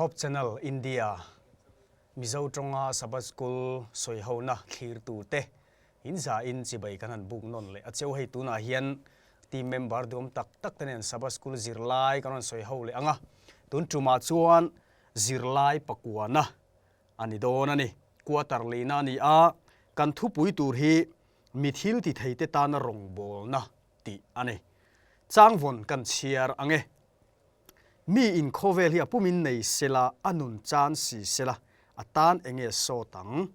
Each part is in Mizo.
Hope Channel India Mizo tawnga Sabbath School sawihona thlirtute in zain chibai kan han buk nawn leh a cheu. Hei tunah hian team member duhawm tak tak te nen Sabbath School zirlai kan rawn sawiho leh ang a, tun tumah chuan zirlai pakuana a ni dawn a ni. Quarter lina a ni a, kan thupui tur hi mi thil ti theite tana rawngbawlna tih a ni. Changvawn kan chhiar ang e. Mi in khawvel hi a pumin nei sela, a nun chan si sela, a tan enge sawt ang?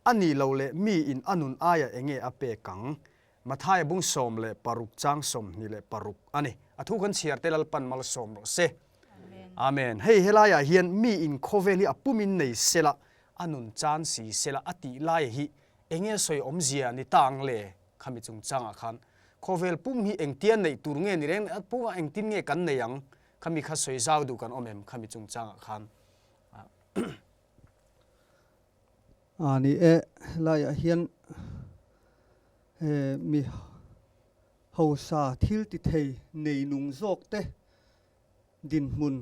A nih loh leh mi in a nun aia enge a pek ang? Mathaia bung 16 chang 26 a ni. A thu kan chhiar te Lalpan malsawm rawh se. Amen. Hei helaiah hian mi in khawvel hi a pumin nei sela, a nun chan si sela a tih laia hi enge sawi awmzia ni ta ang le? Khami chungchangah khan khawvel pum hi engtia neih tur nge ni reng a pumah engtin nge kan nei ang? Khami kha sawi zau duh kan awm em khami chungchangah khan? A ni e, helaiah hian mi hausa thil ti thei nei nung zawk te dinhmun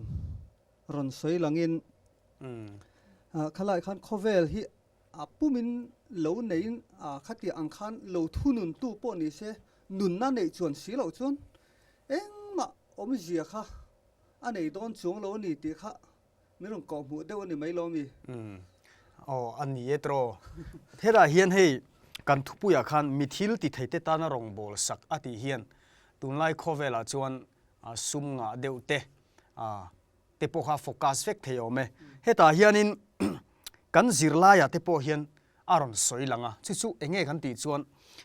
rawn sawi langin khalai khan khawvel hi A pumin lo neiin a khatiang ang khan lo thununtu pawh ni se, nunna neih chuan si loh chuan engmah awmzia kha a nei dawn chuang lo a ni tih kha min rawn kawhhmuh deuh a ni mai lo mi? Umm. Aw, a ni e tiraw. Hetah hian hei kan thupuiah khan mi thil ti theite tana rawngbâwl sak a tih hian tunlai khawvelah chuan sum ngah deuh te, te pawh kha focus vek thei awm e. Hetah hianin kan zirlaiah te pawh hian a rawn sawi lang a, chu chu eng nge kan tih chuan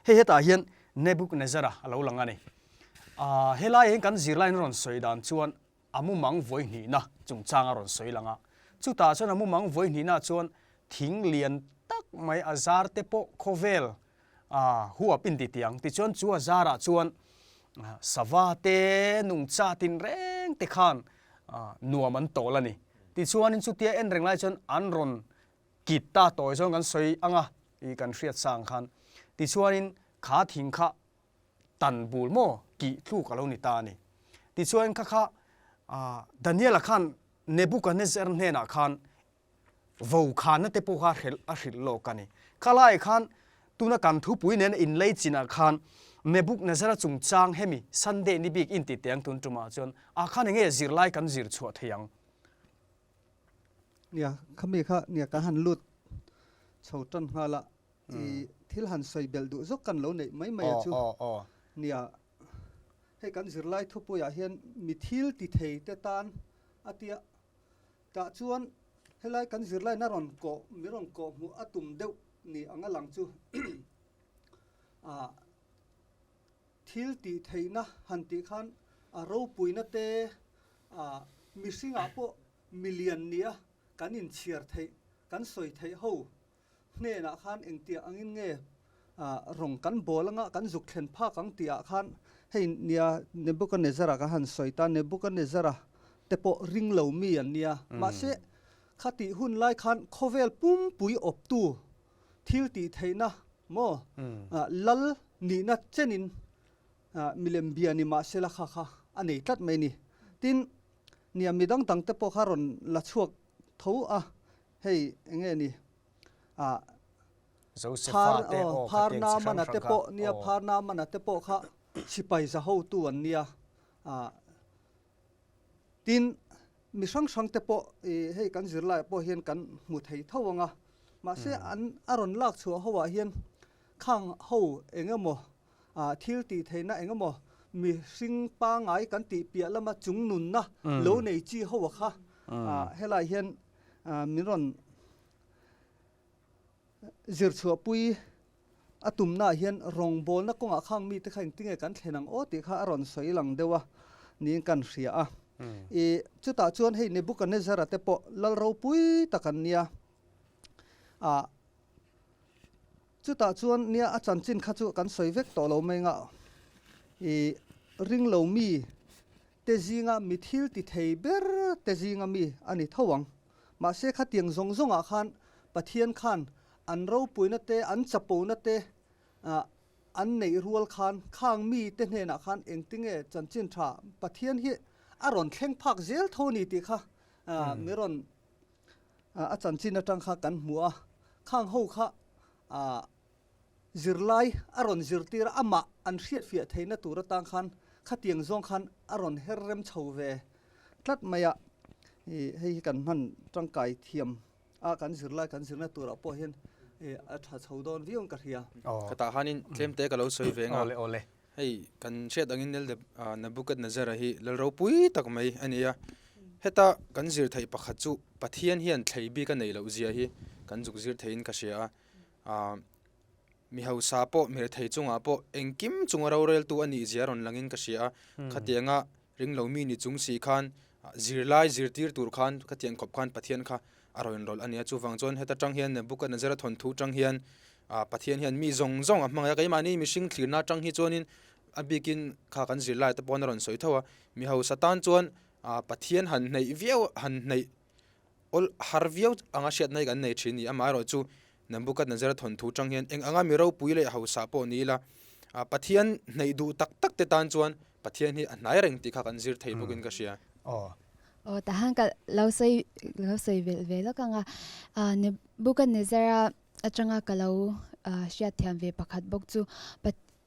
hei hetah hian Nebuchadnezzar-a a lo lang a ni. Aaa helaiah hian kan zirlaiin a rawn sawi dan chuan a mumang vawi hnihna chungchang a rawn sawi lang a, chutah chuan a mumang vawi hnihna chuan thing lian tak mai a zar te pawh khawvel a huap in ti tiang. Tichuan chu a zarah chuan sava te nungcha tinreng te khan nuam an tawl a ni. Tichuanin chutia en reng lai chuan an rawn kit ta tawi zawng kan sawi ang a, i kan hriat sa ang khan. Tichuanin kha thing kha tan bul maw kih tluk a lo ni ta a ni. Tichuan kha kha Daniela khan Nebuchadnezzar hnenah khan Vokhanna te pawh kha hrelh a hrilh lawk a ni. Khalai khan tuna kan thupui nena inlei chinah khan Nebuchadnezzar-a chungchang hemi Sunday ni bik inti teh ang tun tumah chuan ah khan enge zirlai kan zir chhuah thei ang? Nia, khami kha nia kan han lut chho tan nghal a, i thil han sawi belh duh zawk kan lo neih mai mai a chu. Nia, hei kan zirlai thupuiah hian mi thil ti thei te tan a tia Tah chuan helai kan zirlaina rawn kawh, mi rawn kawh hmuh a tum deuh ni ang a lang chu ah thil tih theihna han tih khan a ropuina te ah mihringah pawh milian nia kan inchhiar theih, kan sawi theih ho hnenah khan engtiah angin nge rawng kan bawl anga kan zuk thlen phak ang tihah khan hei nia Nebuchadnezzar-a ka han sawi ta, Nebuchadnezzar-a te pawh ring lo mi an nia. Mahse, khatih hun lai khan khawvel pumpui awptu thil tih theihna maw lal nihna chenin milem bia ni mahsela kha kha a nei tlat mai a ni. Tin, nia midang dang te pawh kha rawn la chhuak tho a, Hei eng nge ni ah Josefa te aw phar Naamana te pawh nia phar Naamana te pawh kha sipai za hotu an nia ah tin mi hrang hrang te pawh ih hei kan zirlaiah pawh hian kan hmu thei tho ang a mahse an a rawn lak chhuah ho ah hian khang ho eng emaw ah thil tih theihna eng emaw mihring pangai kan tih piah lama chung nunna lo nei chi ho a kha ah helai hian min rawn zir chhuahpui a tumnaah hian rawngbawlna kawngah khang mite kha engtinge kan thlen ang aw tih kha a rawn sawi lang deuh a niin kan hria a. I chutah chuan hei Nebuchadnezzar-a te pawh lal ropui tak an nia. Ah chutah chuan nia a chanchin kha chu kan sawi vek tawh lo mai ngah. I ring lo mi te zinga mi thil ti thei ber te zinga mi a ni tho ang. Mahse khatiang zawng zawngah khan Pathian khan an ropuina te, an chapona te an neih rual khan khang mi te hnenah khan engtinge chanchin tha Pathian hi a rawn thleng phak zel tho a ni tih kha mi rawn. A chanchin atang kha kan hmu a, khang ho kha zirlai a rawn zirtir a, amah an hriatfiah theihna tur atang khan khatiang zawng khan a rawn her rem chho ve tlat mai a. Hei hi kan hman tangkai thiam a, kan zirlai kan zirna turah pawh hian a tha chho dawn viau in ka hria. Ka tah khanin tlem te ka lo sawi ve ang a. Hei, kan hriat angin Lal Nebuchadnezzar-a hi lal ropui tak mai a ni a. Heta kan zir theih pakhat chu Pathian hian thlei bik a neih loh zia hi kan zuk zir theiin ka hria a. Mi hausa pawh, mi rethei chungah pawh engkim chunga roreltu a nih zia rawn langin ka hria a. Khatianga Ring lo mi ni chung si khan zirlai zirtir tur khan khatiang khawp khan Pathian kha a rawn inrawlh a ni a. Chuvang chuan heta tang hian Nebuchadnezzar-a thawnthu tang hian Pathian hian mi zawng zawng a hmangaih a, keimahni mihring thlirna atang hi chuanin a bikin kha kan zirlai te pawh a rawn sawi tho a. Mi hausa tan chuan Pathian han hneih viau han hneih Awl har viau anga hriatna hi kan nei thin ni. Amaherawh chu Nebuchadnezzar thawnthu tang hian eng anga mi ropui leh hausa pawh ni ila, Pathian hneih duh tak tak te tan chuan Pathian hi a hnai reng tih kha kan zir thei bawkin ka hria. Aw. Aw, tahan ka lo sawi lo sawi velh ve lawk ang a. Nebuchadnezzar-a atanga ka lo hriatthiam ve pakhat bawk chu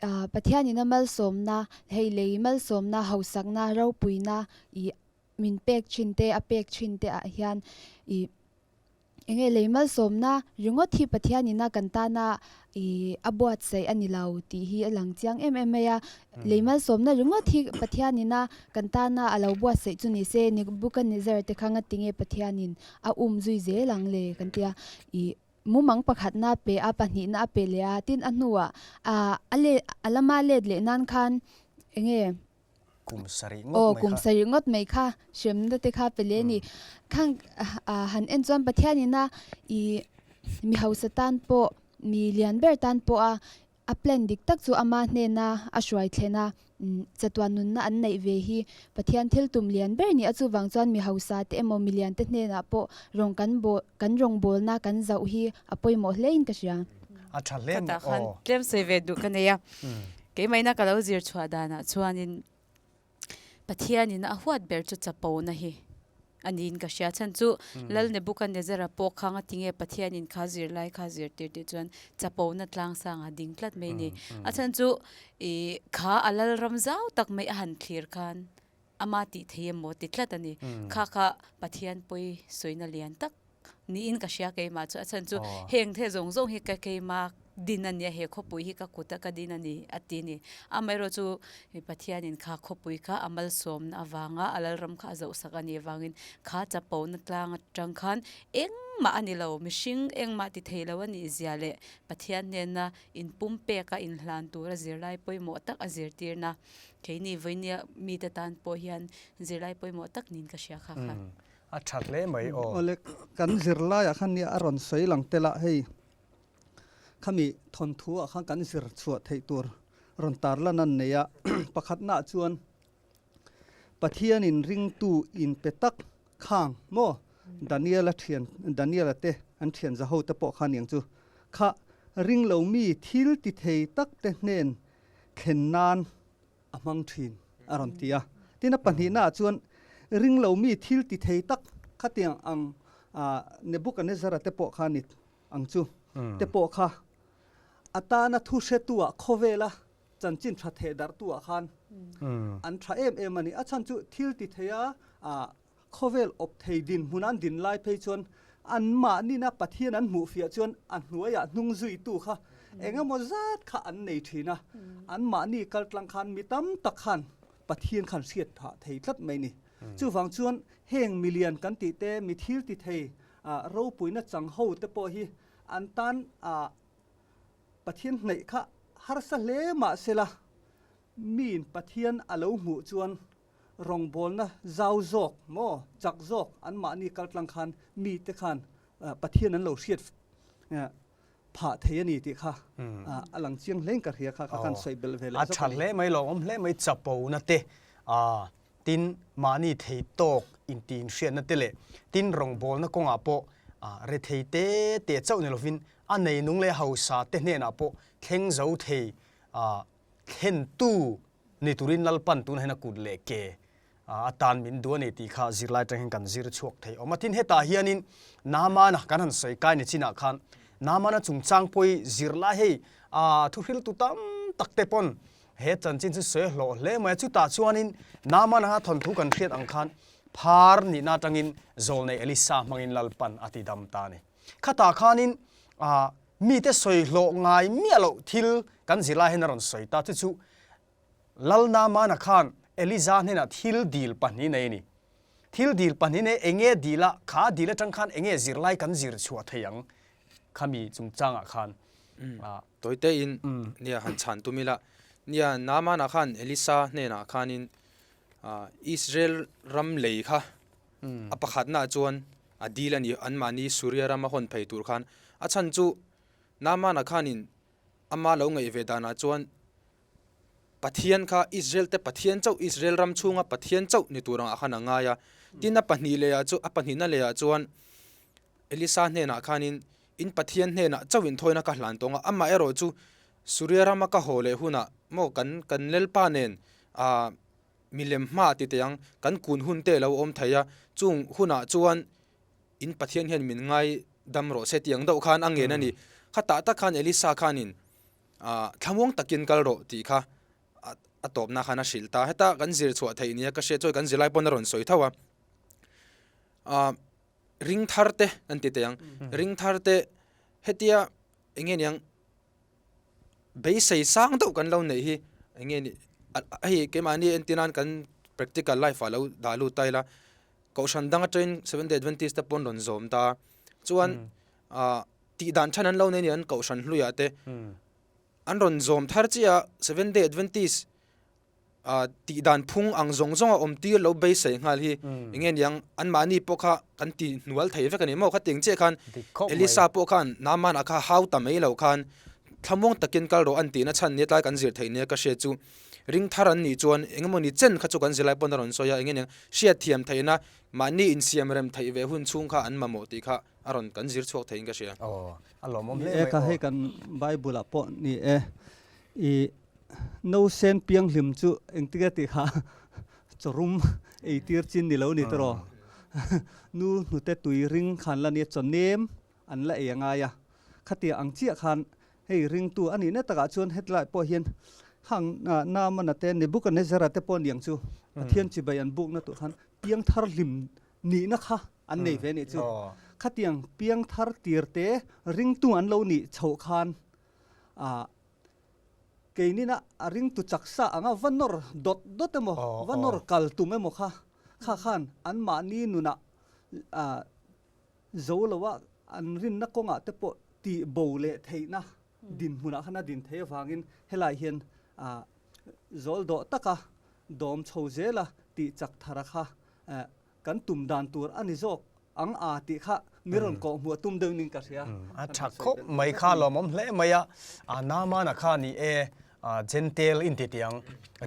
Pathianin a malsawmna, hei lei malsawmna, hausakna, ropuina ih min pek thin te a pek thin te ah hian ih eng nge lei malsawmna ringawt hi Pathian ina kan tana ih a buatsaih a ni lo tih hi a lang chiang em em mai a lei malsawmna ringawt hi Pathian ina kan tana a lo buatsaih chu ni se Nebuchadnezzar te kha ngati nge Pathian in a um zui zel ang le kan tia ih mumang pakhatna a pe a pahnihna a pe leh a tin a hnuah ah a let a lama let leh nan khan eng nge. Kum sarih ngawt mai kha. Aw, kum sarih ngawt mai kha hremna te kha pe leh a ni. Khang han en chuan Pathianin a i mi hausa tan pawh, mi lian ber tan pawh a a plan dik tak chu ama hnena a hruai thlen a, chatuan nunna an neih ve hi Pathian thil tum lian ber ni a. Chuvang chuan mi hausa te emaw mi lian te hnenah pawh rawng kan bawl kan rawngbawlna kan zauh hi a pawimawh hlein ka hria. A tha hle mai aw. Tlem sawi ve duh ka nei a. Keimahina ka lo zir chhuah danah chuanin Pathianin a huat ber chu chapona hi a niin ka hria. Chhan chu Lal Nebuchadnezzar-a pawh kha ngatinge Pathianin kha zirlai kha zirtir tih chuan chapona tlangsangah ding tlat mai a ni. A chhan chu ih kha a Lalram zau tak mai a han thlir khan ama tih thei emaw ti tlat a ni. Kha kha Pathian pawi sawina lian tak niin ka hria keimah chu a chhan chu heng the zawng zawng hi ka keima din a nia he khawpui hi ka kut a ka din a ni a ti a ni. Amaherawh chu Pathianin kha khawpui kha a malsawmna avanga a lalram kha a zohsak a nih avangin kha chapona tlang atang khan engmah a ni lo mihring engmah ti thei lo a nih zia leh Pathian hnena inpumpek a inhlan tura zirlai pawimawh tak a zirtirna keini vawinia mite tan pawh hian zirlai pawimawh tak niin ka hria kha kha. A tha hle mai aw. Awle kan zirlaiah khan nia a rawn sawi lang tel a, hei khami thawnthu ah khan kan zir chhuah theih tur rawn tarlan an nei a, pakhatna ah chuan Pathianin ringtu in pe tak khang maw Daniela thian Daniela te an thian za ho te pawh kha aniang chu kha ringlo mi thil ti thei tak te hnen thlen nan a hmang thin a rawn ti a. Tin a pahnihna ah chuan ringlo mi thil ti thei tak khatiang ang Nebuchadnezzar-a te pawh kha ni ang chu te pawh kha a tana thu hretu-ah khawvela chanchin tha theh darhtu-ah khan an tha em em a ni. A chhan chu thil ti thei a Khawvel awp thei dinhmun an din lai phei chuan anmahnina Pathian an hmuh fiah chuan a hnuaiah hnung zuitu kha eng emaw zat kha an nei thin a, anmahni kaltlang khan mi tam tak khan Pathian khan hriat phah thei tlat mai ni. Chuvang chuan heng milian kan tih te, mi thil ti thei ropuina chang ho te pawh hi an tan Pathian hnaih kha harsa hle mahsela miin Pathian a lo hmuh chuan Rawngbawlna zau zawk maw, chak zawk anmahni kaltlang khan mite khan Pathian an lo hriat phah thei a ni tih kha a lang chiang hlein ka hria kha kha khan sawi belh ve leh zawk a ni. A tha hle mai, lawmawm hle mai chapona te, tin mahni thei tawk inti inhriatna te leh tin rawngbawlna kawngah pawh rethei te te chauh ni lovin a neinung leh hausa te hnenah pawh thleng zo thei thlentu Ni turin Lalpan tunah hian a kut leh ke A tan min duh a ni tih kha zirlai atang hian kan zir chhuak thei awm a. Tin, hetah hianin Naamana kan han sawi kai ni chinah khan Naamana chungchang pawh zirlai hei thuhriltu tam tak te pawn he chanchin chu sawi hlawh hle mai a. Chutah chuanin Naamana kha thawnthu kan hriat ang khan phar nihna atangin zawlnei Elisa hmangin Lalpan a ti dam ta a ni. Khatah khanin mite sawi hlawh ngai miah loh thil kan zirlai hian a rawn sawi ta. Chu chu Lal Naamana khan Eliza hnenah thil dil pahnih nei a ni. Thil dil pahnih nei enge dil a, kha dil atang khan enge zirlai kan zir chhuah thei ang khami chungchangah khan. Tawitein nia han chhan tum ila, nia Naamana khan Elisa hnenah khanin Israel ram lei kha a pakhatnaah chuan a dil a ni, anmahni Suria rama hawn phei tur khan. A chhan chu Naamana khanin ama lo ngaih ve danah chuan Pathian kha Israel te Pathian chauh, Israel ram chhunga Pathian chauh ni tur angah khan a ngai a. Tin a pahnih lehah chu a pahnihna lehah chuan Elisa hnenah khanin in Pathian hnenah chauh inthawina ka hlan tawng a, amah erawh chu Suria rama ka haw leh hunah maw kan kan Lalpa nen ah milem hma ti teh ang kan kun hun te a lo awm thei a, chung hunah chuan in Pathian hian min ngai dam rawh se tih ang deuh khan a ngen a ni. Khatah tak khan Elisa khanin ah thlamuang takin kal rawh tih kha a tawpna khan a hrilh ta. Heta kan zir chhuah theih nia ka hriat chuan kan zirlai pawn a rawn sawi tho a. Ah ring thar te an ti teh ang. Ring thar te hetia eng nge niang beisei sang deuh kan lo neih hi eng nge ni hei keimahni entir nan kan practical life ah lo dah lut ta ila kohhran dang atangin Seventh Day Adventist te pawn rawn zawm ta chuan ah Tih dan than an lo nei a ni an kohhran hluiah te an rawn zawm thar chiah a Seventh Day Adventist ah tih dan phung ang zawng zawng a awm tir lo beisei nghal hi eng nge niang anmahni pawh kha kan ti hnual thei vek a ni maw khatiang chiah khan Elisa pawh khan Naaman-a kha hau ta mai lo khan thlamuang takin kal rawh an tihna chhan nia tlai kan zir theih nia ka hriat chu ring thar an nih chuan eng emawni chen kha chu kan zirlai pawn a rawn sawi a eng nge niang hriatthiam theihna mahni insiam rem theih ve hun chhung kha an mamawh tih kha a rawn kan zir chhuak theiin ka hria. Aw, a lawmawm hle mai aw. Ka hei kan Bible ah pawh ni e, i nausen pianghlim chu engtik a tih kha chawrum ei tir chin ni lo ni tawh nu hnute tui ring khan la nia chaw nem an la ei a ngai a, khatia ang chiah khan hei ringtu a nih na takah chuan hetlai pawh hian khang Naamana te Nebuchadnezzar-a te pawh niang chu Pathian chibai an bukna tur khan piangthar hlim nihna kha an nei ve nih chu. Khatiang piangthar tir te ringtu an lo nih chhoh khan ah keinina a ringtu chaksa anga va nawr dawt dawt emaw, va nawr kal tum emaw kha kha khan anmahni nunah ah zo loa an rinna kawngah te pawh tih bo leh theihna dinhmunah khan a din theih avangin helai hian ah zawl dawh taka dawm chho zela tih chak thara kha kan tum dan tur a ni zawk ang a tih kha mi rawn kawh hmuh a tum deuh ning ka hria. A tha khawp mai kha lawmawm hle mai a, a Naamana kha ni e, Gentile inti tiang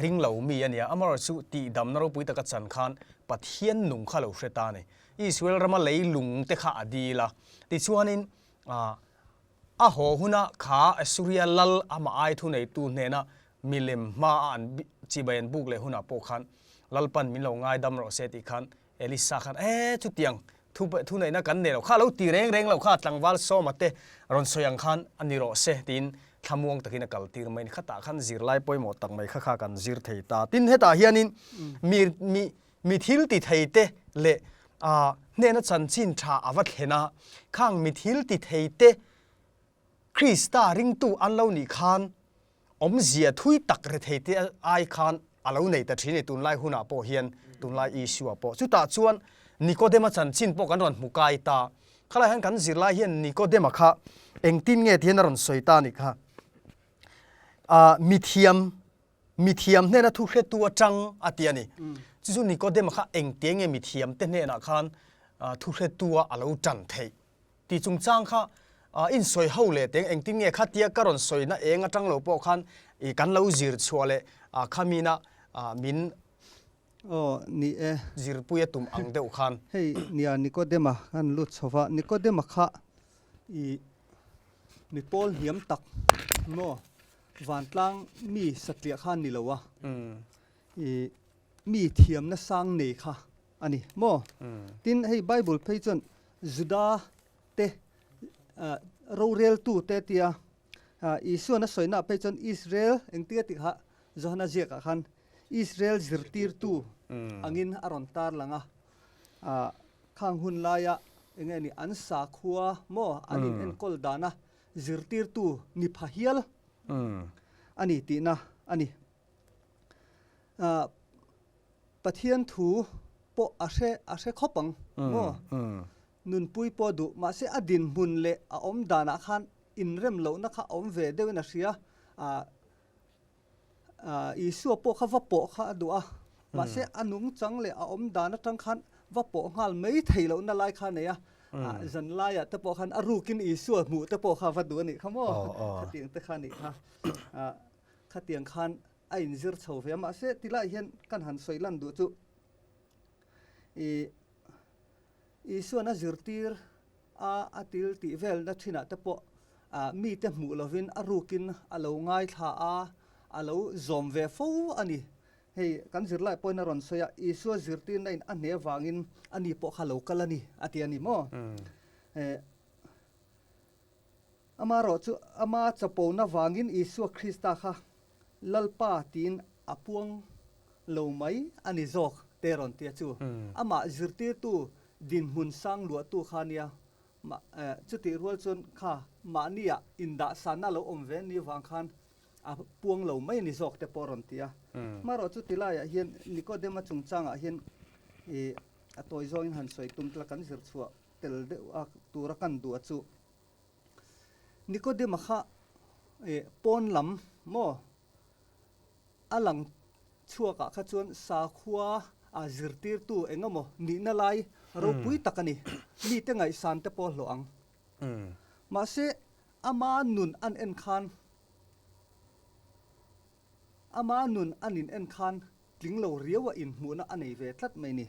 ring lo mi a nia, amaherawhchu tihdamna ropui taka chan khan Pathian nung kha lo hre ta a ni. Israel rama leilung te kha a dil a, tichuanin A haw huna kha Assuria lal amah ai thuneitu hnena milem hmaa an chibai an buk leh hunah pawh khan Lalpan min lo ngaidam rawh se tih khan Elisa khan e chutiang thu thuneihna kan nei lo kha lo ti reng reng lo kha tlangval Sawma te rawn sawi ang khan a ni rawh se tiin thlamuang takin a kal tir mai a ni. Khatah khan zirlai pawimawh tak mai kha kha kan zir thei ta. Tin hetah hianin mi mi Mi thil ti thei te leh hnena chanchin tha a va thlen a, khang mi thil ti thei te Krista ringtu an lo nih khan awmzia thui tak rethei te ai khan a lo nei ta thin a ni tunlai hunah pawh hian tunlai Isua pawh. Chutah chuan Nikodema chanchin pawh kan rawn hmu kai ta. Khalai hian kan zirlai hian Nikodema kha engtin nge ti hian a rawn sawi ta a nih kha. Mithiam Mithiam hnena thu hretu atang a ti a ni. Chu chu Nikodema kha engte nge mithiam te hnenah khan thu hretu a a lo tan theih tih chungchang kha insawi ho leh teng engtin nge khatia ka rawn sawina eng atang lo pawh khan i kan lo zir chhuah leh khamina min Aw ni e. Zirpui a tum ang deuh khan. Hei nia Nikodema khan lut chho va, Nikodema kha i mi pawl hniam tak maw? Vantlang mi satliah kha ni lo a, i. Mi thiamna sang nei kha a ni maw? Tin, hei Bible phei chuan Juda te roreltu te tia Isuan a sawina phei chuan Israel engtia tih kha Johana ziakah khan Israel zirtirtu angin a rawn tar lang a. Khang hun laia eng nge ni an sakhua maw an in enkawl dana zirtirtu ni pha hial a ni tihna a ni. Pathian thu pawh a hre a hre khawp ang maw? Nunpui pawh duh mahse a dinhmun leh a awm danah khan inrem lohna kha a awm ve deuhin a hria. Isua pawh kha va pawh kha a duh a, mahse a nungchang leh a awm dan atang khan va pawh nghal mai thei lohna lai kha a nei a. Zan laiah te pawh khan a rukin Isua hmuh te pawh kha a va duh a nih kha maw? Khatiang te kha a nih kha. Khatiang khan a inzir chho ve a, mahse tilai hian kan han sawi lan duh chu ih Isuan a zirtir a a til tih velna thinah te pawh ah mite hmuh lovin a rukin a lo ngaithla a, a lo zawm ve fo a ni. Hei kan zirlai pawhin a rawn sawi a, Isua zirtirna in a hne vangin ani pawh kha lo kal a ni a ti a ni maw? Eh. Amaherawh chu ama chapona vangin Isua Krista kha Lalpa tiin a puang lo mai a ni zawk te rawn tia chu. Amah zirtirtu dinhmun sang luahtu kha nia. Chutih rual chuan kha mahniah indahsanna lo awm ve ni vang khan a puang lo mai a ni zawk te pawh rawn ti a. Amaherawh chu tilaiah hian Nikodema chungchangah hian a tawi zawngin han sawi tum tla kan zir chhuah tel deuh a tura kan duh a chu Nikodema kha eh pawn lam maw a lang chhuak ah kha chuan sakhua a zirtirtu eng emaw nihna lai ropui tak a ni mite ngaihsan te pawh hlawh ang mahse ama nun an en khan Ama nun an in en khan tling lo riau a inhmuhna a nei ve tlat mai ni.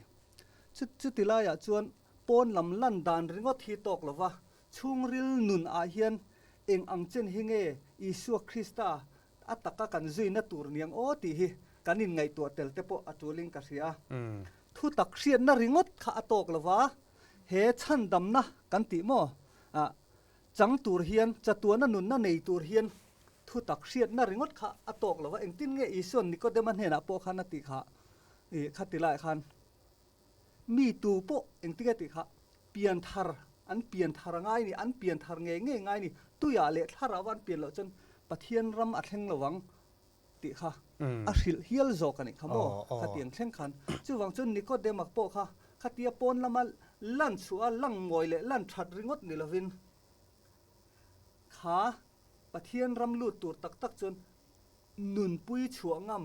Chu chuti laiah chuan pawn lam lan dan ringawt hi tawk lo va, chhungril nun ah hian eng ang chen hi nge Isua Krista a taka kan zuina tur niang aw tih hi kan inngaihtuah tel te pawh a tulin ka hria. Thutak hriatna ringawt kha a tawk lo va, he chhandamna kan tih maw? Ah Chang tur hian, chatuana nunna nei tur hian thutak hriatna ringawt kha a tawk lo va, engtin nge Isua'n Nikodema hnenah pawh khan a tih kha, ih khati laiah khan mi tu pawh engtin nge tih kha pian thar, an pian thar ngai ni, an pian thar ngei ngei ngai ni, tuiah leh thlarau an pian loh chuan Pathian ram a thleng lo ang. tih kha a hrilh hial zawk a nih kha maw? Khatiang thleng khan. Chuvang chuan Nikodema pawh kha khatia pawn lama lan chhuah a, lang ngawi leh lan that ringawt ni lovin kha Pathian ram lut tur tak tak chuan nunpui chhuah ngam,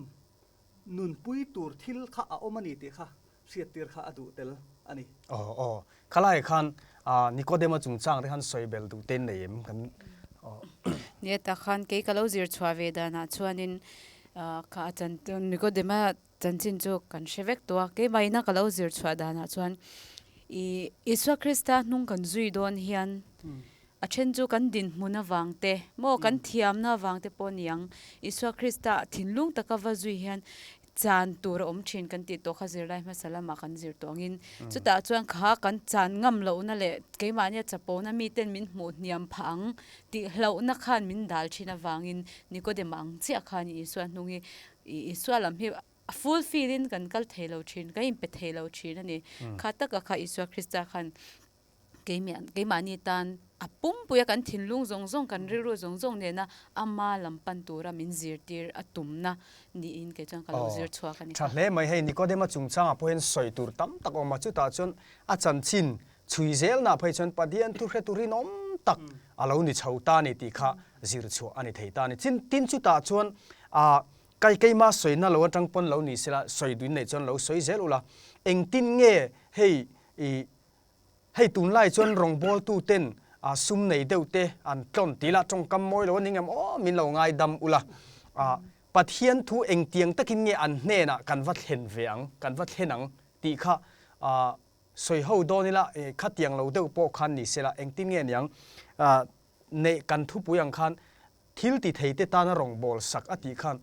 nunpui tur thil kha a awm a ni tih kha hriattir kha a duh tel a ni. Aw aw, khalai khan Nikodema chungchang te khan sawi bel duh te nei em kan aw. Nia tak khan kei ka lo zir chhuah ve danah chuanin kha a chan Nikodema chanchin chu kan hre vek tawh a, keimahina ka lo zir chhuah danah chuan ih Isua Krista hnung kan zui dawn hian a then chu kan dinhmun avang te maw kan thiamna avang te pawh a ni ang Isua Krista thinlung taka va zui hian Chan tur a awm thin kan tih tawh kha zirlai hmasa lamah kan zir tawh angin chutah chuan kha kan chan ngam lohna leh keimahnia chapona miten min hmuh hniam phah ang tih hlauhna khan min dal thin avangin Nikodema ang chiah khan Isua hnung hi Isua lam hi a full fill in kan kal thei lo thin kan inpe thei lo thin a ni. Kha taka kha Isua Krista khan Keimahni tan a pumpuia kan thinlung zawng zawng, kan rilru zawng zawng nena ama lam pan tura min zirtir a tumna niin kei chuan ka lo zir chhuak a ni. Tha hle mai, hei Nikodema chungchangah pawh hian sawi tur tam tak a awm a, chutah chuan a chanchin chhui zelnaah phei chuan Pathian thu hretu rinawm tak a lo ni chho ta a ni tih kha zir chhuah a ni thei ta a ni. Tin chutah chuan kai keima sawina lo atang pawn lo ni sela sawi duin neih chuan lo sawi zel ula, engtin nge hei i Hei tunlai chuan rawngbawltu ten sum nei deuh te an tlawn ti la, tawngkam mawi lo a ni ngem aw min lo ngaidam ula. Pathian thu engtiang takin nge an hnenah kan va thlen ve ang, kan va thlen ang tih kha sawi ho dawn ila khatiang lo deuh pawh khan ni sela engtin nge niang neih kan thupui ang khan thil ti thei te tana rawngbawlsak a tih khan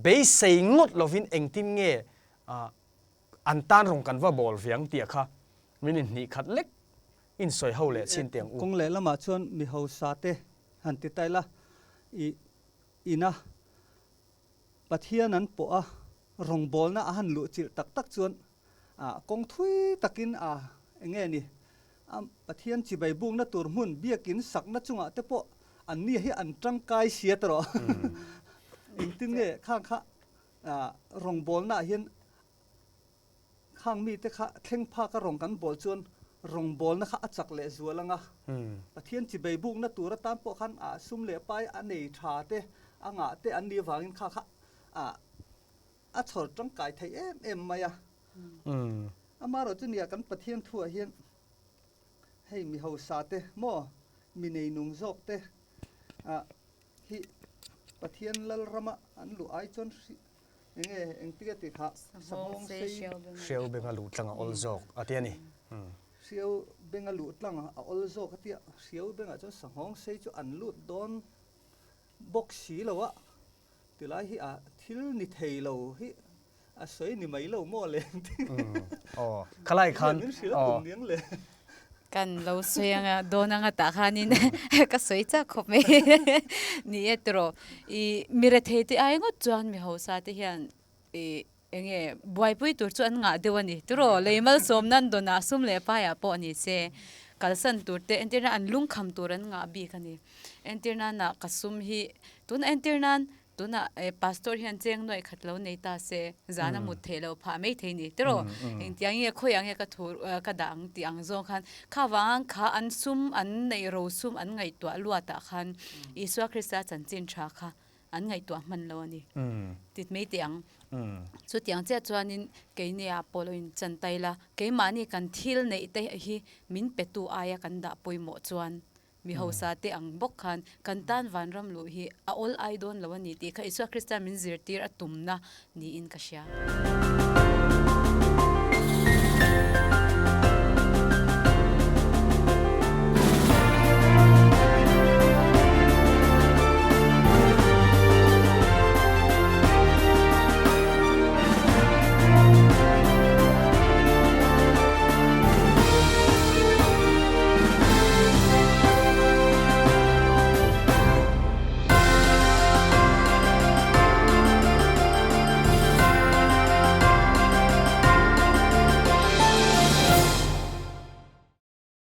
beisei ngawt lovin engtin nge. An tan rawng kan va bawl ve ang tih kha min inhnih khat lek insawi ho leh chhin teh ang u. Kawng lehlamah chuan mi hausa te han ti ta ila, i ina Pathian an pawh a, rawngbawlna a han luh chilh tak tak chuan kawng thui takin a eng nge ni, a Pathian chibai bukna tur hmun biakin sakna chungah te pawh an ni hi an tangkai sia ta rawh. Engtin nge khang kha rawngbawlnaah hian Khang mite kha thleng phaka rawng kan bawl chuan rawngbawlna kha a chak leh zual ang a. Pathian chibei bukna tur atan pawh khan ah sum leh pai a nei tha te, a ngah te an nih avangin kha kha ah a chhawr tangkai theih em em mai a. Amaherawhchu chu nia kan Pathian thuah hian hei mi hausa te maw mi neinung zawk te ah hi Pathian Lalrama an luh ai chuan Enge engtik a ti kha Sahawng sei. Hriau benga luh tlang a awl zawk a ti a ni. Hriau benga luh tlang a awl zawk a tia Hriau bengah chuan Sahawng sei chu an lut dawn bawk si lo a, tilai hi a thil ni thei lo hi a sawi ni mai lo maw le engtin Aw khalai khan min hrilh a tum niang le. Kan lo sawi anga dawn anga tah khanin ka sawi chak khawp mai ni e tiraw. I mi rethei te ai ngawt chuan mi hausa te hian i eng nge buaipui tur chu an ngah deuh a ni tiraw. Lei malsawm nan dawnah sum leh paiah pawh ni se kalsan tur te entir nan an lungkham tur an ngah bik a ni. Entir nana ka sum hi tunah entir nan Tunah pastor hian cheng nuaih khat lo nei ta se, zan a mut theih loh phah mai thei ni tiraw? Engtiang nge khawiah nge ka thu ka dah ang tih ang zawng khan kha vang kha an sum an neih ro sum an ngaihtuah luatah khan Isua Krista chanchin tha kha an ngaihtuah hman lo a ni tit mai teh ang. Chutiang chiah chuanin keiniah pawh lo inchan ta ila, keimahni kan thil neih te hi min petu aia kan dah pawimawh chuan Mi hausa te ang bawk khan kan tan vanram luh hi a awl ai dawn lo a ni tih kha Isua Krista min zirtir a tumna niin ka hria.